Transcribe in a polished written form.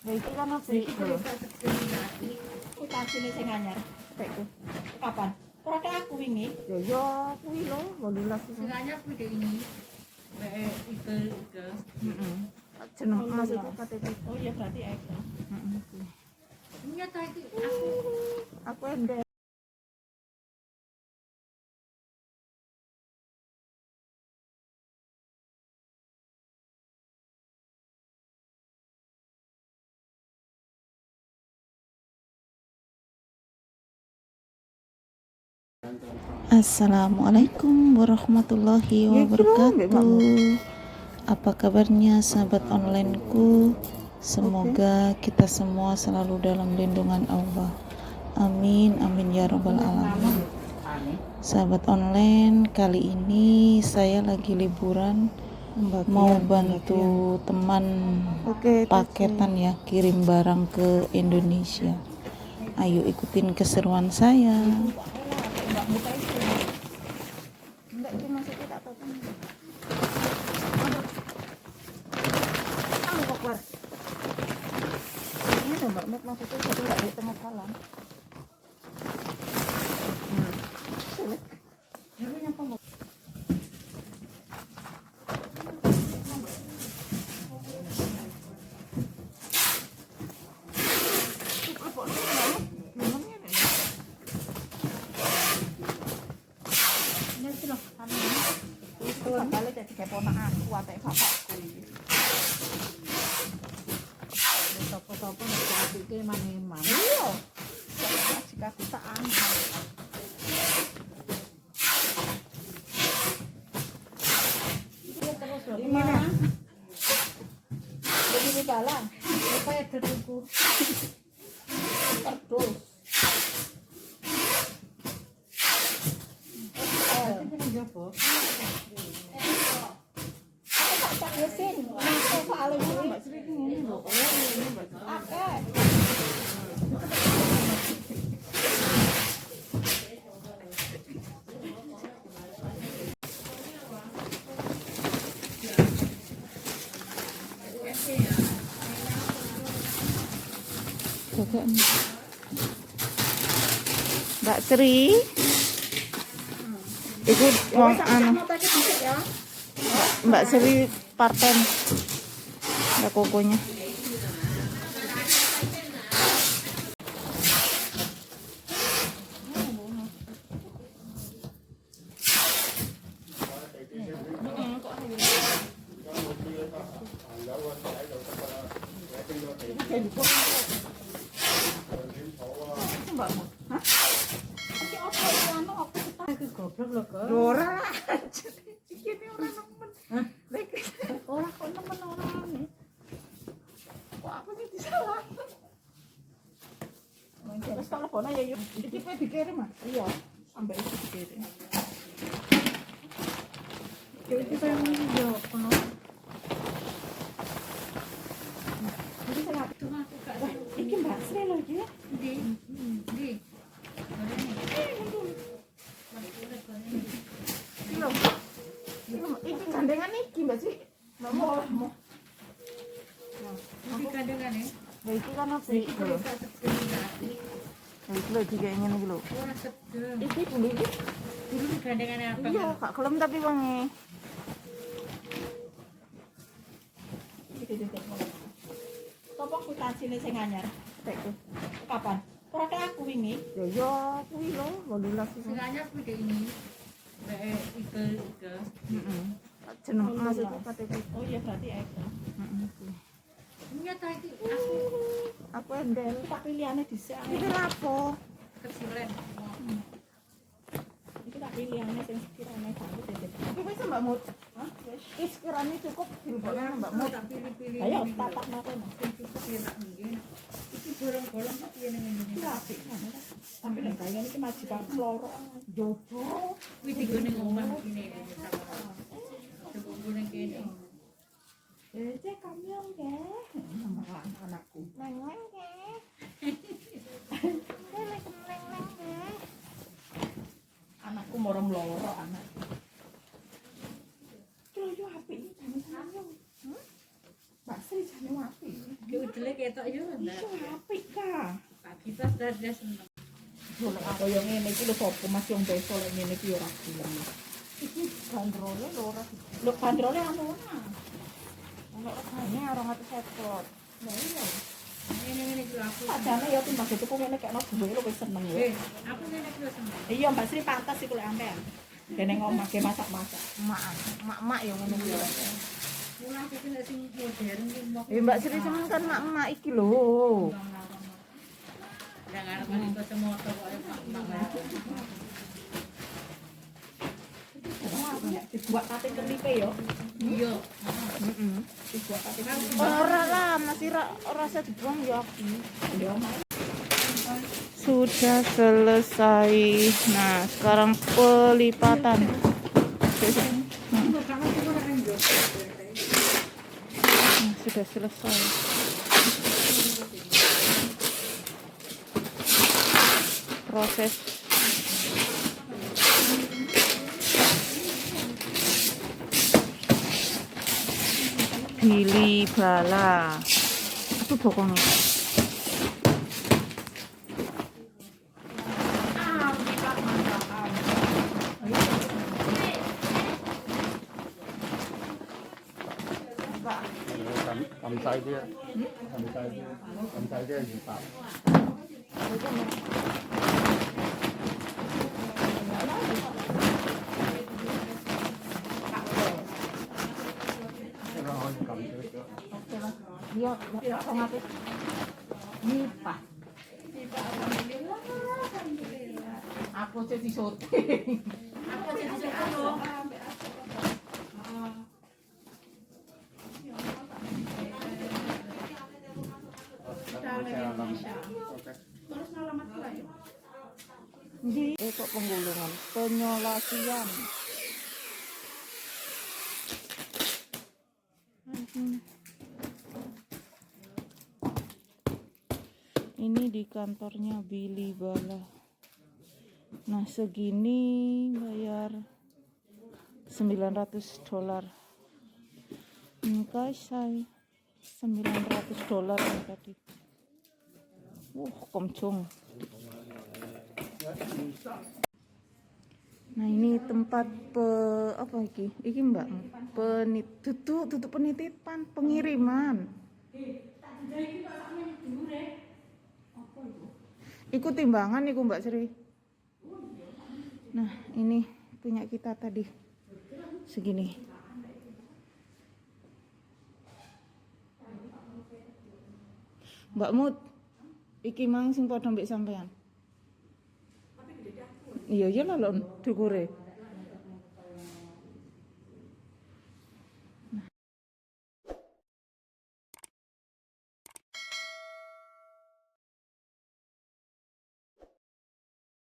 Ya iki kan apik lho. Kutasine sing anyar. Tekku. Kapan? Ora tak aku wingi. Ya ya kuwi lho 18 iku. Sing anyar kuwi dek ini. Mek ike ike. Heeh. Jeneng maksudku KTP. Oh iya berarti Eka. Heeh. Nyata iki aku Aku endek. Assalamualaikum warahmatullahi Ya iki lho mbek makmu. wabarakatuh. Apa kabarnya sahabat onlineku? Semoga kita semua selalu dalam lindungan Allah. Amin amin ya robbal alamin. Sahabat online, kali ini saya lagi liburan mau Pembagian, bantu teman Oke, paketan ya, kirim barang ke Indonesia. Ayo ikutin keseruan saya. Enggak iki maksudnya tak apa-apa. Anu kok keluar. Ini lho Mbak Met maksudnya jadi enggak di tengah jalan. Bakale dadi kayak ponak aku atau bapakku iki. sapa-sapa nek apike maneman. Iya. Jika aku tak anu. Terus lho. Gimana? Begini bala, Apa ya derungku? kerdus. L. Iki nang jopo. Aku tak tak mesin, aku soalnya ini. Mbak Sri iki ngene lho. Oh, ini Mbak Sri. Akeh. Mbak Sri. Iku wong anu ya. Mbak Sri parten. Mbak kokonya. Iki opo iki anu opo kita Iki goblok lho kok. Ora lah. Iki ini ora nemen. Lah iki ora kok nemen ora anu. kok aku sih disalah. Terus tak lebono ya yuk. Iki pe dikirim ah. Iya, sampai itu dikirim. Iki kaya ngene yo kono. Jadi saya Cuma aku gak Wah, iki Mbak Sri lho iki. Ndi? Ndi? Iki lho. Iki lho, iki gandengan iki Mbak Sri. Mbak Mo. Mau Iki kandhangane. Lah iki kan apik Iki lho. gak sedeng apik. Lah iki lho dikek ngene iki lho. Ora sedeng. Iki bumbu iki. Dulu gandengane abang. Iya, gak gelem tapi wonge. iki titik. Sopo kutansine sing anyar? Tekku. Kapan? Ora tak aku wingi. Ya ya kuwi lho 18 iku. Sing anyar kuwi dek ini. Mek ike ike. Heeh. Jeneng maksudku KTP. Oh iya berarti Eka. Heeh. Nyata iki aku Aku endel. Tak pilihane dhisik. Iki lapo? kecilen. Iki tak pilihane sing sekirane gak titik. Iki wis Mbak Mut. Hah? Wis. Iki sekiranya cukup dilebokne nang Mbak Mut. Tak pilih-pilih. Ayo tatak kono. Sing cukup ya nak nggih. Iki bolong-bolong kok piye ning ngene. Iki apik kan. Tapi nek kaya iki majikan loro. Jopo. Kuwi digone ngomah kene. Coba ning kene. Eh, cek kamion ke. Anakku. Neng neng ke. Neng neng neng ke. Anakku moro mloro anak. Iki lho yo apik iki jane sampeyan. Mbak Sri jane apik. Ki udele ketok yo ndak. Apik ka. Pak Gita sudah dia seneng. Kaya ngene iki lho sapa Mas yang desa lek ngene iki ora gelem. Iki bandrole lho ora Lho bandrole anu ora. ono regane 250. Lah iya. Ngene-ngene iki lho aku. Padahal ya timbang tuku ngene kekno duwe lho wis seneng ya. Eh, aku ngene iki lho seneng. Iya Mbak Sri pantas iku lek ampean. Dene ngomah ge masak-masak. Mak, mak-mak ya ngono kuwi. Mulai iki nek sing modern iki mau. Eh Mbak Sri seneng kan mak-mak iki lho. Lah ngarep iki kacamata kok ya mak-mak. Dibuat kate kelipe yo. Iya. Heeh. Dibuat kate kelipe. Ora lah, masih ora usah dibuang ya aku. Yo Mas. Sudah selesai. Nah, sekarang pelipatan. Nah, sudah selesai. Proses Billy Bala. Aduh bokongnya. 撳撳細啲啊，撳細啲，撳細啲係200。呢個可以撳少少。 Iya, ya, otomatis. Nipah. Aku jadi syuting. Aku jadi syuting lho. OK。 Eh kok penggulungan, penyolasian. Ini di kantornya Billy Bala. Nah, segini bayar $900. Enggak, say. $900 ini tadi. Wah, komcong. Nah, ini tempat apa iki? Iki Mbak, penit tutup tutup penitipan, pengiriman. Iku timbangan iku Mbak Sri. Nah, ini punya kita tadi. Segini. Mbak Mut, iki mang sing padha mbek sampean. Iya iya lah lho dukure.